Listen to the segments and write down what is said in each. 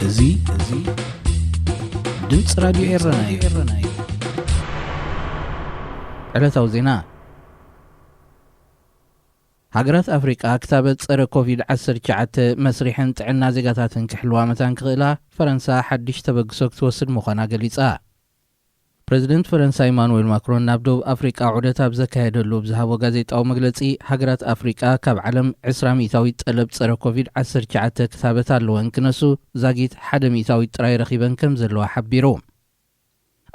እዚ እዚ ድምፂ ራዲዮ ኤረና እዩ። ዕለታዊ ዜና። ሃገራት ኣፍሪቃ ክታበት ጸረ ኮቪድ ዓሰርተ ትሽዓተ መስሪሐን ጥዕና ዜጋታትን ክሕልዋ መታን ክኽእላ፣ ፈረንሳ ሓድሽ ተበግሶ ክትወስድ ምዃና ገሊጻ። ፕረዚደንት ፈረንሳ ኢማኑኤል ማክሮን ናብ ደቡብ ኣፍሪቃ ዑደት ኣብ ዘካየደሉ ብዝሃቦ ጋዜጣዊ መግለጺ፣ ሃገራት ኣፍሪቃ ካብ ዓለም ዕስራ ሚእታዊት ጠለብ ጸረ ኮቪድ ዓሰርተ ትሽዓተ ክታበት ኣለወን ክነሱ፣ ዛጊት ሓደ ሚእታዊት ጥራይ ረኺበን ከም ዘለዋ ሓቢሩ።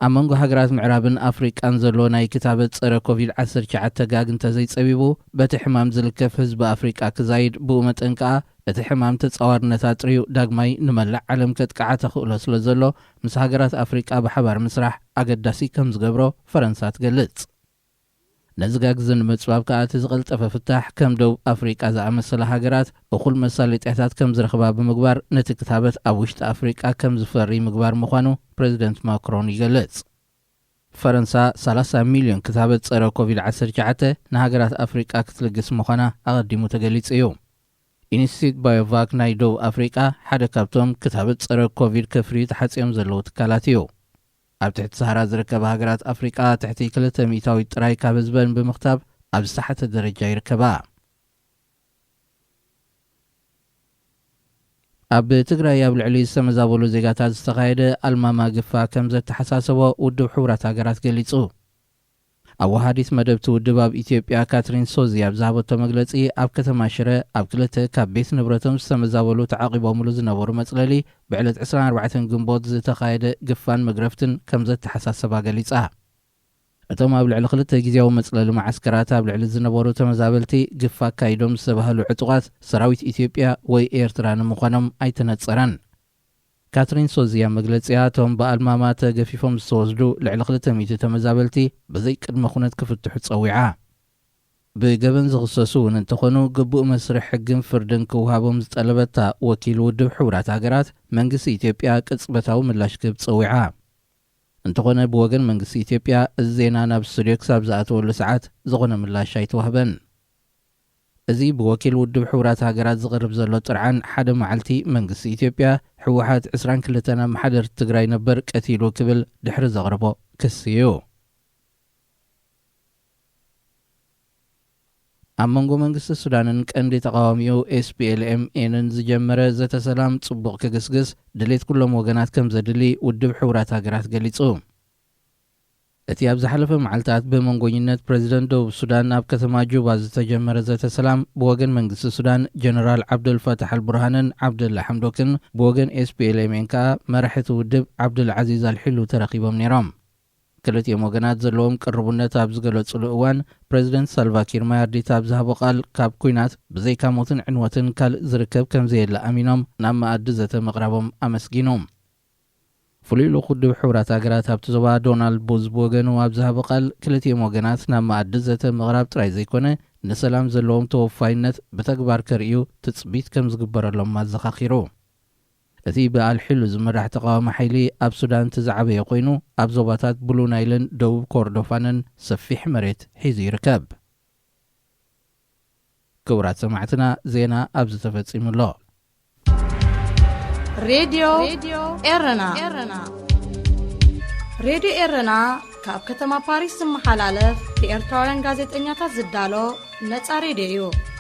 ኣብ መንጎ ሃገራት ምዕራብን ኣፍሪቃን ዘሎ ናይ ክታበት ጸረ ኮቪድ ዓሰርተ ትሽዓተ ጋግ እንተዘይጸቢቡ፣ በቲ ሕማም ዝልከፍ ህዝቢ ኣፍሪቃ ክዛይድ፣ ብኡ መጠን ከኣ እቲ ሕማም ተጻዋርነት ኣጥርዩ ዳግማይ ንመላእ ዓለም ከጥቅዓ ተኽእሎ ስለ ዘሎ፣ ምስ ሃገራት ኣፍሪቃ ብሓባር ምስራሕ ኣገዳሲ ከም ዝገብሮ ፈረንሳ ትገልጽ። ነዚ ጋግ እዚ ንምጽባብ ከኣ እቲ ዝቐልጠፈ ፍታሕ ከም ደቡብ ኣፍሪቃ ዝኣመሰላ ሃገራት እኹል መሳለጥያታት ከም ዝረኽባ ብምግባር፣ ነቲ ክታበት ኣብ ውሽጢ ኣፍሪቃ ከም ዝፈሪ ምግባር ምዃኑ ፕረዚደንት ማክሮን ይገልጽ። ፈረንሳ ሰላሳ ሚልዮን ክታበት ጸረ ኮቪድ ዓሰርተ ትሽዓተ ንሃገራት ኣፍሪቃ ክትልግስ ምዃና ኣቐዲሙ ተገሊጹ እዩ። ኢንስቲትዩት ባዮቫክ ናይ ደቡብ ኣፍሪቃ ሓደ ካብቶም ክታበት ጸረ ኮቪድ ከፍርዩ ተሓጽዮም ዘለዉ ትካላት እዩ። ኣብ ትሕቲ ሰሃራ ዝርከባ ሃገራት ኣፍሪቃ ትሕቲ ክልተ ሚእታዊት ጥራይ ካብ ህዝበን ብምኽታብ ኣብ ዝተሓተ ደረጃ ይርከባ። ኣብ ትግራይ ኣብ ልዕሊ ዝተመዛበሉ ዜጋታት ዝተኻየደ ኣልማማ ግፋ ከም ዘተሓሳሰቦ ውድብ ሕቡራት ሃገራት ገሊጹ። ኣወሃዲት መደብቲ ውድብ ኣብ ኢትዮጵያ ካትሪን ሶዚ ኣብ ዝሃበቶ መግለጺ፣ ኣብ ከተማ ሽረ ኣብ ክልተ ካብ ቤት ንብረቶም ዝተመዛበሉ ተዓቂቦምሉ ዝነበሩ መጽለሊ ብዕለት ዕስራን ኣርባዕተን ግንቦት ዝተኻየደ ግፋን መግረፍትን ከም ዘተሓሳሰባ ገሊጻ። እቶም ኣብ ልዕሊ ክልተ ግዜያዊ መጽለሊ መዓስከራት ኣብ ልዕሊ ዝነበሩ ተመዛበልቲ ግፋ ኣካይዶም ዝተባህሉ ዕጡቓት ሰራዊት ኢትዮጵያ ወይ ኤርትራ ንምዃኖም ኣይተነጸረን። ካትሪን ሶዚ ኣብ መግለጺኣ፣ እቶም ብኣልማማ ተገፊፎም ዝተወስዱ ልዕሊ ክልተ ሚእቲ ተመዛበልቲ ብዘይ ቅድመ ኩነት ክፍትሑ ጸዊዓ። ብገበን ዝኽሰሱ እውን እንተኾኑ፣ ግቡእ መስርሕ ሕግን ፍርድን ክወሃቦም ዝጠለበታ ወኪል ውድብ ሕቡራት ሃገራት፣ መንግስቲ ኢትዮጵያ ቅጽበታዊ ምላሽ ክህብ ጸዊዓ። እንተኾነ፣ ብወገን መንግስቲ ኢትዮጵያ እዚ ዜና ናብ ስቱድዮ ክሳብ ዝኣተወሉ ሰዓት ዝኾነ ምላሽ ኣይተዋህበን። እዚ ብወኪል ውድብ ሕቡራት ሃገራት ዝቐርብ ዘሎ ጥርዓን፣ ሓደ መዓልቲ መንግስቲ ኢትዮጵያ ህወሓት ዕስራን ክልተን ኣመሓደርቲ ትግራይ ነበር ቀቲሉ ክብል ድሕሪ ዘቕረቦ ክሲ እዩ። ኣብ መንጎ መንግስቲ ሱዳንን ቀንዲ ተቓዋሚኡ ኤስ ፒ ኤል ኤም ኤንን ዝጀመረ ዘተ ሰላም ጽቡቕ ክግስግስ ድሌት ኩሎም ወገናት ከም ዘድሊ ውድብ ሕቡራት ሃገራት ገሊጹ። እቲ ኣብ ዝሓለፈ መዓልታት ብመንጎኝነት ፕረዚደንት ደቡብ ሱዳን ኣብ ከተማ ጁባ ዝተጀመረ ዘተ ሰላም፣ ብወገን መንግስቲ ሱዳን ጀነራል ዓብደልፋታሕ ኣልቡርሃንን ዓብደላ ሓምዶክን፣ ብወገን ኤስ ፒ ኤል ኤም ኤን ከኣ መራሒ እቲ ውድብ ዓብደል ዓዚዝ ኣልሒሉ ተረኺቦም ነይሮም። ክልቲኦም ወገናት ዘለዎም ቅርቡነት ኣብ ዝገለጹሉ እዋን፣ ፕረዚደንት ሳልቫኪር ማያርዲት ኣብ ዝሃቦ ቃል፣ ካብ ኲናት ብዘይካ ሞትን ዕንወትን ካልእ ዝርከብ ከም ዘየለ ኣሚኖም ናብ መኣዲ ዘተ ምቕራቦም ኣመስጊኑ። ፍሉይ ልኡኽ ውድብ ሕቡራት ሃገራት ኣብቲ ዞባ ዶናልድ ቡዝ ብወገኑ ኣብ ዝሃቦ ቃል፣ ክልቲኦም ወገናት ናብ መኣዲ ዘተ ምቕራብ ጥራይ ዘይኮነ፣ ንሰላም ዘለዎም ተወፋይነት ብተግባር ከርእዩ ትጽቢት ከም ዝግበረሎም ኣዘኻኺሩ። እቲ ብኣልሒሉ ዝምራሕ ተቓዋሚ ሓይሊ ኣብ ሱዳን እቲ ዝዓበየ ኮይኑ፣ ኣብ ዞባታት ብሉ ናይልን ደቡብ ኮርዶፋንን ሰፊሕ መሬት ሒዙ ይርከብ። ክቡራት ሰማዕትና፣ ዜና ኣብዚ ተፈጺሙ ኣሎ። ሬድዮ ኤረና። ሬድዮ ኤረና ካብ ከተማ ፓሪስ ዝመሓላለፍ ብኤርትራውያን ጋዜጠኛታት ዝዳሎ ነጻ ሬድዮ እዩ።